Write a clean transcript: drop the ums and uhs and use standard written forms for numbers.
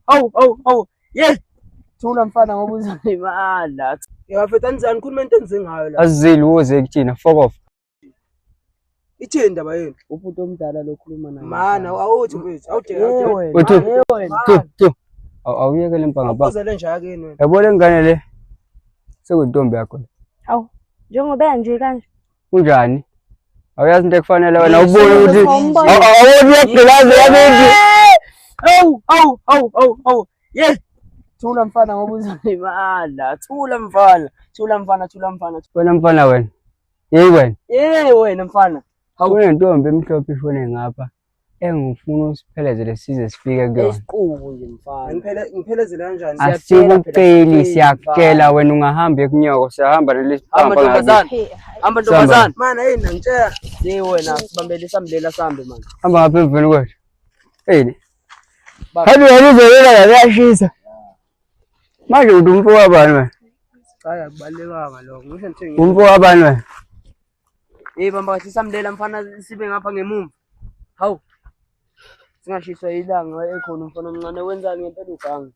Hawu hawu hawu. Ye. Thula mfana ngoba uzolimala. Yabafethu anizani khuluma into enze ngayo la. Azizeli woze kuthina fuck off. Ithini indaba yenu? Ubhuti omdala lo khuluma naye. Mana awuthi mfethu, awudeke Ye awudeke. wena. Uthi Ye wena. tu tu. Awuyeke le mpanga banga. Awuphuzele nje yakini wena. Yabo le ngane le sekuyintombi yakho le. Awu, njengoba nje kanje. Kunjani? Awuyazi into ekufanele wena ubone ukuthi Awumbona. awuboni uyagqilaza yakithi. Hawu hawu hawu hawu hawu. Ye. Thula mfana ngoba uzolimala. Thula mfana. Thula mfana, thula mfana. Wena mfana wena. Yeyi wena. Ye wena mfana. Hawu. Kunentombi emhlophe ishone ngapha engifuna usiphelezele size sifike kuyona. Isiqubu nje mfana. Ngiphele ngiphelezele kanjani? Siyakutshela phela, Asikuceli siyakutshela, siyakutshela wena ungahamba ekunyoko siyahamba nalesi Hamba pampa ngakithi. ntombazane. Hey, Hamba ntombazane. Mana yini ngitshela. Ye wena sibambele isambulela sambe manje. Hamba ngapha emveni kwethu. Hey. Baba. Hadi wena uzoyela la kuyashisa. Manje uthi umfo wabani wena? Cha akubalekanga lokho. Ngisho ngithe Umfo wabani wena? Hey bamba kahle isambulela mfana sibe ngapha ngemumva. Hawu. Singashiswa ilanga ekhona umfana omncane wenzani ngempela uganga.